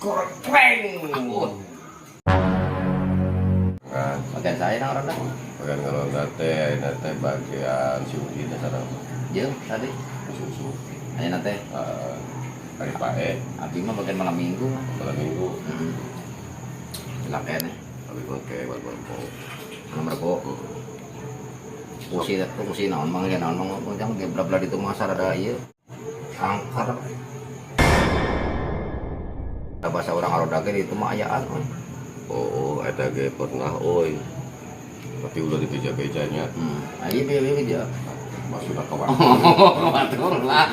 Koreng. Kan Bagian saya nang ronda. Bagian ngaronda teh ayeuna teh bagian si Udin sareng Jeung tadi susu. Ayeuna teh Hari pae. Abi mah bagian malam Minggu mah. Malam Minggu. Heeh. Jelas keneh. Abi mah ke malam Rebo. Malam Rebo. Fungsi fungsi naon mang ya, naon mang jang ge bla bla di mah sarada ieu. Angker. Da bahasa urang ngaronda ge itu mah ayaan euy. Oh, eta ge pernah euy. Tapi udah dibeja-bejanya. Ah, ieu ieu ieu dia. Maksudna ka waktu. Batur lah.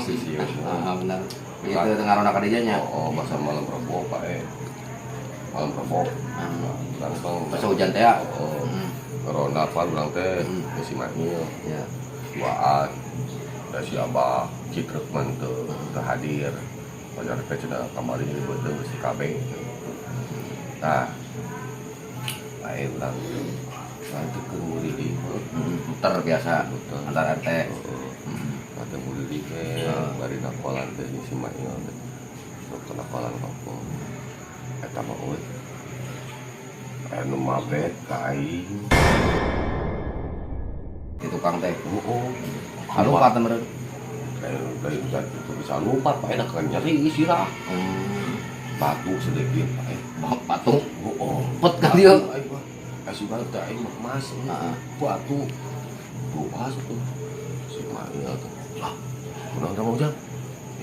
Sisi. Ah, benar. Itu ngaronda ka dinya nya. Oh, masa malam Rebo, Pak eh. Malam Rebo. Langsung Masa hujan teh ya? Oh, ngaronda apa urang teh si Mail. Ya. Duaan. Da si Abah Citruk mah teu teu hadir. Pajar teh cenah kamari ribet si KB. Nah, bae urang nanti ke nguriling. Muter biasa Muter. antar RT. Heeh. Ada nguriling teh, bari nakolan teh si Mail teh. Sok nakolan rokok. Eta mah euy. Anu mabet ka aing. Di tukang teh. Heeh. Lupa teh meureun. Dari itu bisa lompat, Pak, enak kan nyeri sirah. Batu sedikit, Pak. Patung. Oh, Pet kan dia. Aing mah. Kasih banget teh aing mah emas. Heeh. Batu. Luas tuh. Si Mail tuh. Lah, urang teh mau jang.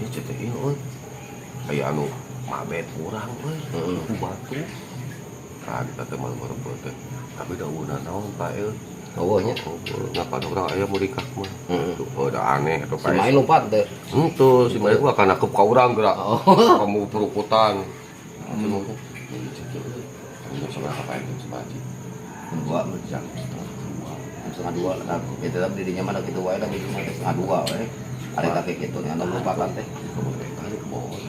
Ini CTI euy. Aya anu mabet urang euy. Heeh. Ku batu. Nah, kita teh malam rebo teh. Tapi da ulah naon, Pak euy. Eueuh nya. Oh, ngapa urang aya mulikah mah. Heeh. Tuh, oh, udah aneh atau Si Mail lompat teh. Itu si Mail gua akan nakep ka urang gerak. Oh. Kamu perukutan. Jam seberapa, Pak? Jam seberapa? Dua. Jam 1:30. Jam 1:30 lah. Ya tetap dirinya mah gitu wae lah, gitu mah 1:30 wae. Ada kakek gitu nya lompatan teh. Kebun kali kebon.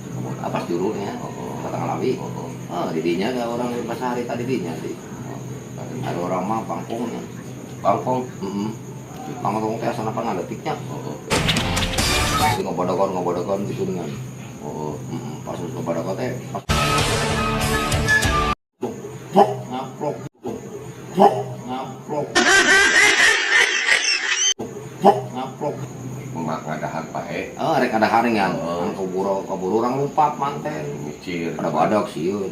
Kebon. Apa jurunya? Oh. Kata ngalawi. Oh. Oh, didinya ada orang di pasar hari tadi dinya di. Ada orang mah pangkongnya. Bangkong. Heeh. Pangkong teh asana pan ngaletiknya. Oh. Di ngobodogon ngobodogon gitu dengan. Oh. Heeh, pas ngobodogon teh pas Plok, ngaplok, plok, ngaplok. Plok, ngaplok. Mak ngadahan pae. Oh, rek ada haringan. Oh. Keburu keburu orang lompat manten. Micir. Ada badak sieun.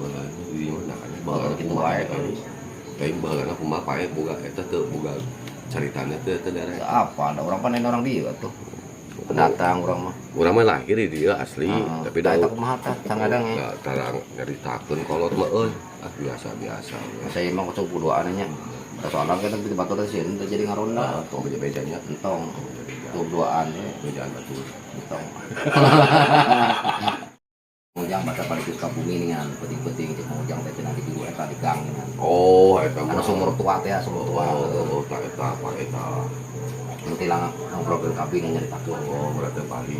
Oh, di mana kan? Oh, Baheula gitu kumaha wae. Aing baheula kumaha pae boga eta teu boga caritana teu teu daerah. Apa ada orang panen orang dia tuh. Pendatang orang mah. Urang mah lahir di dieu asli, Heeh. tapi Tah, da eta kumaha tah sangadang ya. Da tarang nyaritakeun kolot mah euy. Ah, biasa-biasa we. Saya emang kocok kuduaan nya. Soalnya kan di batur teh sieun teh jadi ngaronda. Ah, tong beja-bejanya. Entong. Tuh duaan ya. Bejaan batur. Entong. Ujang baca balik ke Sukabumi nih kan, penting-penting cek Ujang teh cenah di juru eta di gang kan. Oh, eta Anu mah. Sumur tua teh, sumur tua. Oh, tak eta apa eta. Nu tilang ngobrolkeun kabin yang nyaritakeun. Oh, berarti balik.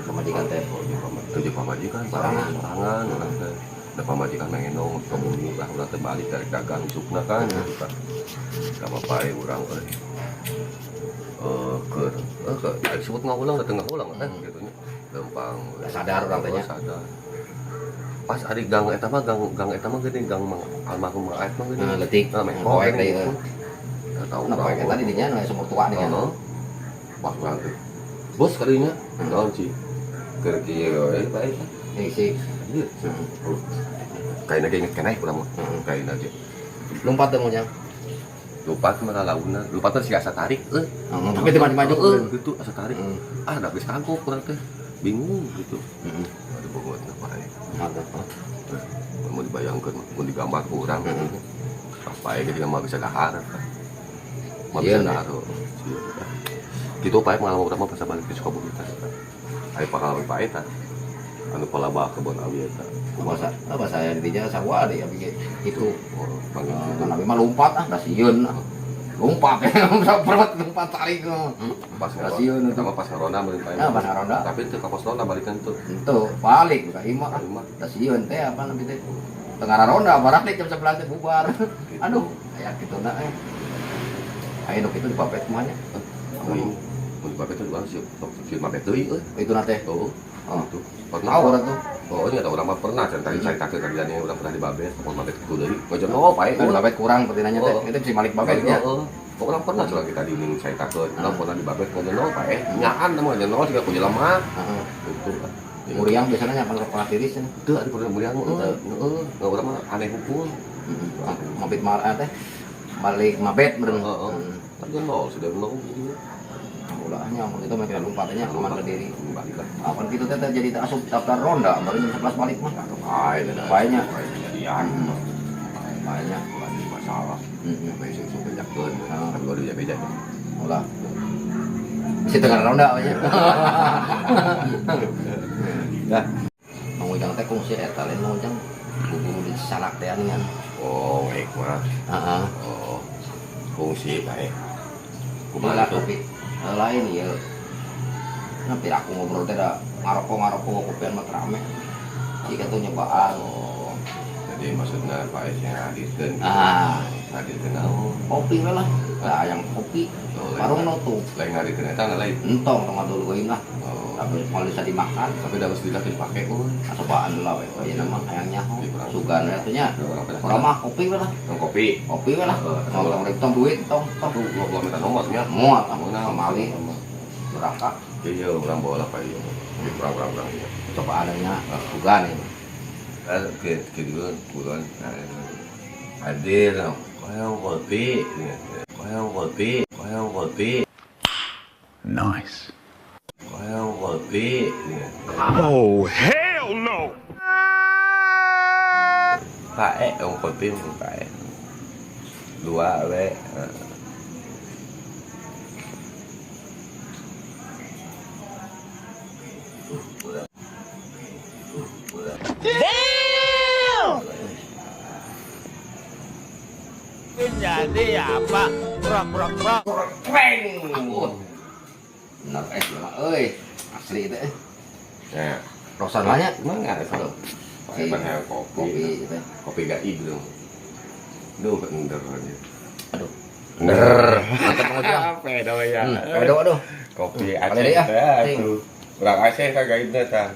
Pamajikan teh. Oh, jeung pamajikan. Tujuh pamajikan, Sorangan. Sorangan urang teh. Da pamajikan mengendong Sukabumi lah, urang teh balik dari dagang isukna kan gitu kan. Ka bapak urang euy. Eh, keur eh ke disebut ngahulang da teu ngahulang eh gitu nya. Lempang. Udah sadar urang teh nya. Oh, sadar. Pas ari gang eta mah gang gang eta mah geuning gang mang almarhum Mang Aep mah geuning. Nah, leutik. Nah, mengko Poek geuning. deui. Nggak tahu Nah, poek eta di dinya nu sumur tua nih kan. Heeh. Pas urang teh. Bos kalinya, naon sih? Keur kieu we bae teh. Ini sih. Iya. Kayaknya ge inget keneh urang mah. Kayaknya ge. Lompat teh Ujang. Lupa mah launa. Lupa teh si asa tarik euy. Heeh, tapi teu maju-maju. Heeh, gitu asa tarik. Heeh. Ah, da geus kagok urang teh. Bingung gitu. Heeh. Aduh, bogot apa ya. Mantap. Mau dibayangkeun, mau digambar ku urang gitu. Pas pae ge mah bisa dahar. Mah bisa Sieun, ya? dahar. Sieun. Gitu pae pengalaman urang mah pas balik ke Sukabumi teh. Aya pengalaman pae tah. Anu palabah kebon awi eta. Bahasa apa saya di dinya sarua deui abi ge itu. Oh, panggil Eh, gitu. kan abi mah lompat ah, da sieun ah. Lompat ya, perut lompat tarik. Pas Stasiun itu mah pas ngaronda meureun pae. Ya, pas ngaronda. Tapi teu ka pos ronda balikan tuh. Ento balik ka imah ah. Imah. Da sieun teh apa nabi teh. Tengah ronda barang jam 11 teh bubar. Gitu. Aduh, aya kitu na eh. Aya nu kitu dipapet kumaha nya? Mun mun dipapet teh urang sieu sieu mapet deui euy. Itu na teh. Oh. Oh. Gitu. Pernah. Tahu orang tuh. Oh, ini ada orang mah pernah can tadi caritakeun ka dia urang pernah di Babet, pokoknya Babet kitu deui. Ngajenol pae. Oh, babet kurang pertinanya teh. Oh. Itu bisa balik babetnya. Heeh. Pokoknya pernah curang kita di caritakeun, urang pernah di Babet ngajenol pae. Nyaan mah ngajenol siga ku jelema. Heeh. Gitu. Muriang biasanya nyapan rokok tiris ya. Teu ada pernah muriang mah. Heeh, heeh. Urang mah aneh hukum. Heeh. Mabit mar teh. Balik mabet beureum. Heeh. Ngajenol sudah nol gitu. Ulahnya mun itu mah kira lompatnya aman ke diri. Balik lah. Apan kitu teh jadi asup daftar ronda baru jam 11 balik mah. Atau pae Paenya. Pae kejadian. Paenya. Lagi masalah. Heeh. Sampai sing bejakeun. Ah. Kan gua beda-beda. Ulah. Bisa dengar ronda we nya. Dah. Mang Ujang teh kungsi eta lain Mang Ujang guru di salak teh aningan. Oh, baik mah. Heeh. Oh. Fungsi baik. Kumaha Kumaha tuh? tapi lain ieu. Nah, pira aku ngobrol teh da ngarokok-ngarokok kopian mah rame. Jika tuh nyobaan. Oh. Jadi maksudnya Pak Es yang hadirkeun. Ah, Hadirkeun naon? kopi we lah. Nah, yang kopi Oh, lain- warung nutup. Lain hadirkeun eta na lain. Entong tong dulu lah. Oh. Tapi kalau bisa dimakan, Tapi dah mesti dipake euy. cobaan lah we. Ieu mah hayang nyaho. Sugan we atuh nya. Urang pernah. Urang mah kopi we lah. Yang kopi. Kopi we lah. Heeh. Tong tong tong duit tong tong. Tuh, gua gua minta nomornya. Muat Meunang. kemali neraka Iya, urang bawa lah Pak iya. Kurang kurang kurang iya. cobaan nya sugan ini. Ke ke dulu bulan hadir koyong kopi koyong kopi koyong kopi Nice. koyong kopi. Oh, hell no! Pak E yang kopi Pak E dua we. Jadi apa? Prok prok prok. Bener eh mah euy. Asli itu eh. Nah, Rosan lah nya. emang nggak ada Pak E mah kopi Kopi itu. Kopi gaib dong. Duh, bener aja. Aduh. Bener. Mantap Mang Ujang. Pedo ya. Pedo aduh. Kopi Kali Aceh deui ah. teh atuh. Urang Aceh ka gaibna tah.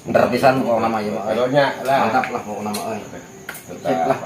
Bener pisan pokokna mah ieu mah. Pedonya lah. Mantap lah pokokna mah euy. Tetap. Sip lah.